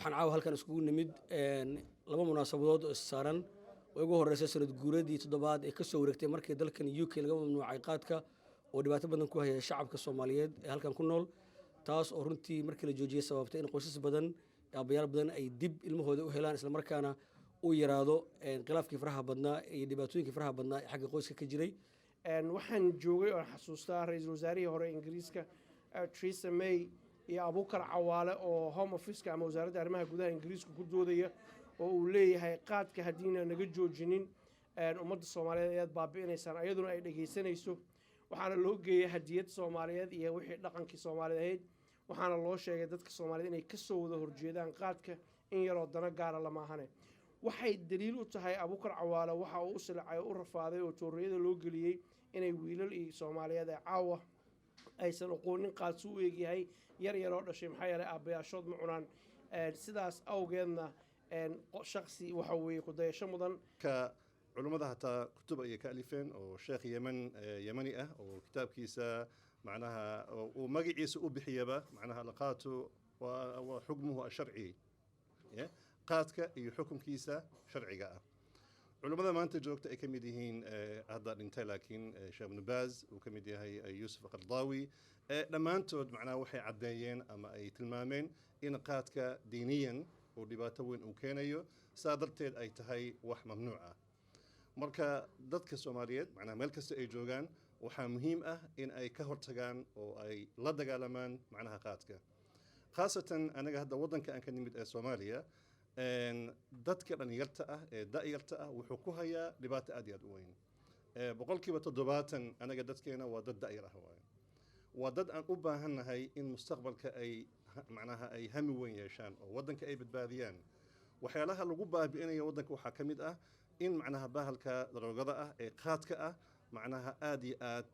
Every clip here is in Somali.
Waxaan caawa halkan iskugu nimid laba munaasabadood oo issaaran oo ugu horeysa sanad guuradii toddobaad ee kasoo wareegtay markii dalkan UK laga mamnuucay qaadka oo dhibaato badan ku haya shacabka Soomaaliyeed ee halkan ku nool, taas oo runtii markii la joojiyey sababtay in qoysas badan, aabayaal badan ay dib ilmahooda u helaan, islamarkaana uu yaraado khilaafkii faraha badnaa iyo dhibaatooyinkii faraha badnaa ee xagga qoyska ka jiray. Waxaan joogay oon xasuustaa ra-iisul wasaarihii hore Ingiriiska Theresa May iyo Abuukar Cawaale oo Home Officeka ama Wasaaradda Arrimaha Gudaha Ingiriiska ku doodaya oo uu leeyahay, "Qaadka haddiina naga joojinin, ummadda Soomaaliyeed ayaad baabi'inaysaan," ayaduna ay dhegaysanayso. Waxaana loo geeyay hadiyad Soomaaliyeed iyo wixii dhaqankii Soomaaliyeed ahayd. Waxaana loo sheegay dadka Soomaaliyeed inay kasoo wada horjeedaan qaadka, in yaroo dano gaara lamaahane. Waxay daliil u tahay Abuukar Cawaale waxa uu u silcay oo u rafaaday oo tooriyada loo geliyey inay wiilal iyo Soomaaliyeed ee caawa aysan aqoonin qaadsu u eegyahay yar yaroo dhashay, maxaa yeelay aabbayaashood ma cunaan. Sidaas awgeedna shaksi waxa weeye ku dayasho mudan. Ka culummada hataa kutub ayay ka alifeen, oo sheekh Yemen, Yemani ah, oo kitaabkiisa macnaha uu magaciisa u bixiyaba macnaha "القات وحكمه الشرعي", qaadka iyo xukunkiisa sharciga ah. Culummada maanta joogta ay ka mid yihiin, hadda dhintay laakiin, Sheekh Ibnu Baaz uu ka mid yahay, Yuusuf Qardaawi, dhammaantood macnaha waxay caddeeyeen ama ay tilmaameen in qaadka diiniyan uu dhibaato weyn uu keenayo, saa darteed ay tahay wax mamnuuc ah. Marka dadka Soomaaliyeed macnaha meel kasta ay joogaan waxaa muhiim ah in ay ka hortagaan oo ay la dagaalamaan macnaha qaadka. Khaasatan anaga hadda waddanka aan ka nimid ee Soomaaliya, dadka dhalinyarta ah ee da'yarta ah wuxuu ku hayaa dhibaato aad iyo aad u weyn. 70% anaga dadkeena waa dad da'yar ah waaye. Waa dad aan u baahannahay in mustaqbalka ay macnaha ay hami weyn yeeshaan oo waddanka ay badbaadiyaan. Waxyaalaha lagu baabi'inayo waddanka waxaa ka mid ah in macnaha bahalka daroogada ah ee qaadka ah macnaha aad iyo aad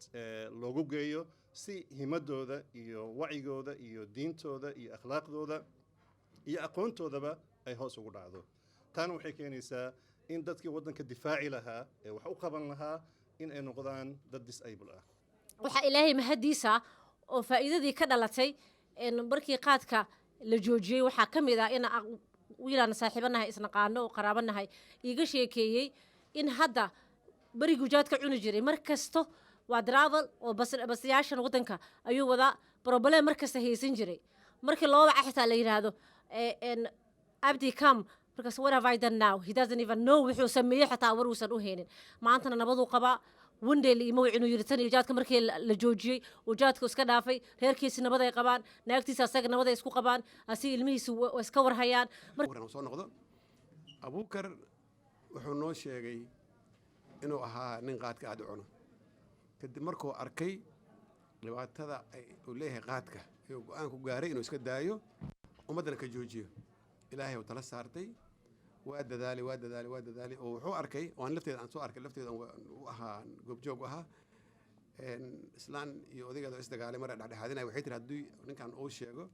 loogu geeyo, si himadooda iyo wacyigooda iyo diintooda iyo akhlaaqdooda iyo aqoontoodaba ay hoos ugu dhacdo. Taana waxay keenaysaa in dadkii waddanka difaaci lahaa ee wax u qaban lahaa in ay noqdaan dad disable ah. Waxaa Ilaahay mahadiisa oo faa'iidadii ka dhalatay markii qaadka la joojiyey waxaa ka mid ah in wiilaan saaxiibanahay, isnaqaano oo qaraabanahay, iiga sheekeeyey in hadda beriguu jaadka cuni jiray mar kasto waa driver oo basayaashan waddanka ayuu wadaa, problem mar kasta haysan jiray. Markii loo waca xitaa la yidhaahdo, "Abdi, come," markaas, "What have I done now?" He doesn't even know wuxuu sameeyey, xitaa war uusan u haynin. Maantana nabaduu qabaa. One day la ima wicin, uu yidhi, tan iyo jaadka markii la joojiyey uu jaadka iska dhaafay, reerkiisi nabad ay qabaan, naagtiisa asaga nabad ay isku qabaan, asi ilmihiisa waa iska warhayaan. Waran soo noqdo. Abuukar wuxuu noo sheegay inuu ahaa nin qaadka aada u cuno. Kadib markuu arkay dhibaatada uu leeyahay qaadka, ayuu go-aan ku gaaray inuu iska daayo, ummaddana ka joojiyo. Ilaahay uu tala saartay, waa dadaalay, waa dadaalay, waa dadaalay, oo wuxuu arkay oo aan lafteeda aan soo arkay, lafteeda aan u ahaa goobjoog u ahaa, islaan iyo odaygeeda oo isdagaalay. Mar dhexdhexaadinaya waxay tiri, haddii ninkan uu sheego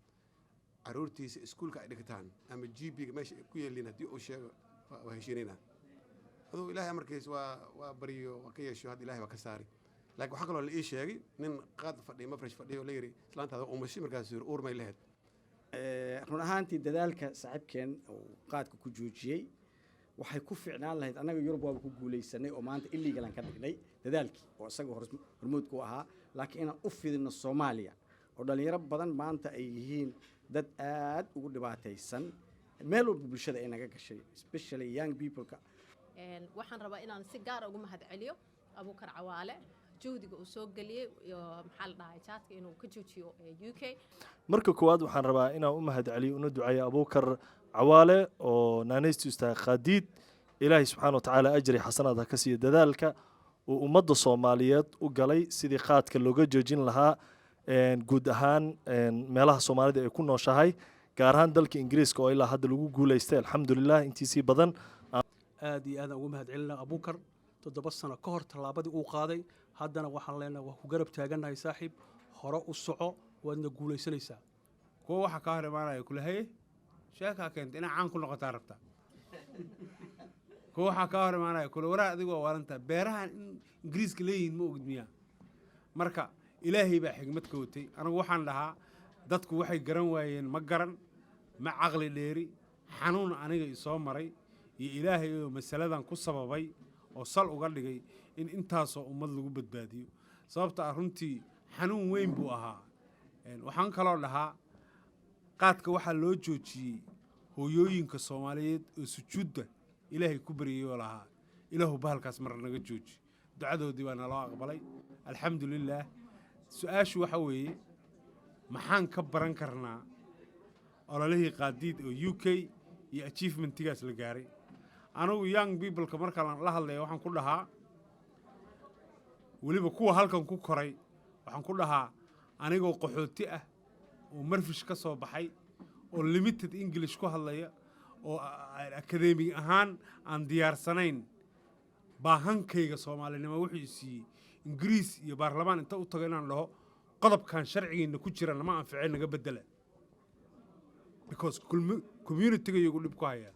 caruurtiisa iskuulka ay dhigtaan ama GP-ga meesha ay ku yeeliin, haddii uu sheego, waa heshiinayna. Aduu Ilaahay amarkiis waa baryo, waa ka yeesho, hadda Ilahay waa ka saari. Laakiin waxaa kaloo la ii sheegay nin qaad fadhiya, mafresh fadhiya, oo la yidhi, "Islaantaada umashay." Markaasuu yiri, "Uur may lahayd?" Run ahaantii dadaalka saaxiibkeen uu qaadka ku joojiyey waxay ku fiicnaan lahayd, annaga Yurub waaba ku guulaysanay oo maanta illegal aan ka dhignay, dadaalkii oo isaga hormoodku u ahaa, laakiin inaan u fidino Soomaaliya oo dhalinyaro badan maanta ay yihiin dad aad ugu dhibaataysan, meel walba bulshada ay naga gashay, especially young people-ka. Waxaan rabaa inaan si gaara ugu mahad celiyo Abuukar Cawaale, juhdiga uu soo geliyey iyo maxaa la dhahay jaadka inuu ka joojiyo UK. Marka koowaad waxaan rabaa inaan u mahad celiyo una duceeyo Abuukar Cawaale oo naanaystiisu tahay Khadiid. Ilaahay subxaana wa tacaala ajri xasanaad ha ka siiyo dadaalka uu ummadda Soomaaliyeed u galay sidii qaadka looga joojin lahaa guud ahaan meelaha Soomaalida ay ku nooshahay, gaar ahaan dalka Ingiriiska oo ilaa hadda lagu guulaystay, alxamdulilah, intiisii badan. Aad iyo aadaan ugu mahad celinaa Abuukar 7 sano ka hor tallaabadii uu qaaday. Haddana waxaan leenahay, waa ku garab taagannahay saaxiib, hore u soco, waadna guulaysanaysaa. Kuwa waxaa kaa hor imaanaya kulahaye, "Sheekaa keenta inaa caan ku noqotaa rabtaa." Kuwa waxaa kaa hor imaanaya kule, "Waraa adigu waa waalantaa, beerahan in Ingiriiska leeyihiin ma ogid miyaa?" Marka Ilaahay baa xigmad ka watay. Anigu waxaan dhahaa, dadku waxay garan waayeen ma garan, ma caqli dheeri. Xanuun aniga isoo maray iyo Ilaahay oo masaladan ku sababay oo sal uga dhigay in intaasoo ummad lagu badbaadiyo, sababta ah runtii xanuun weyn buu ahaa. Waxaan kaloo dhahaa, qaadka waxaa loo joojiyey hooyooyinka Soomaaliyeed oo sujuudda Ilaahay ku baryay oo lahaa, "Ilaahu, bahalkaas mar naga jooji." Ducadoodii baa naloo aqbalay, alxamdu lilaah. Su-aashu waxa weeye, maxaan ka baran karnaa ololihii Qaadiid oo UK iyo achievementigaas la gaaray? Anugu young peopleka marka la hadlaya waxaan ku dhahaa, weliba kuwa halkan ku koray, waxaan ku dhahaa, anigoo qaxooti ah oo marfish ka soo baxay oo limited English ku hadlaya oo academic ahaan aan diyaarsanayn baa hankayga Soomaalinimo wuxuu siiyey Ingiriis iyo baarlamaan inta u tago inaan dhaho, "Qodobkan sharcigiina ku jira nama anficee, naga bedela," because communityga iyagu dhib ku hayaa.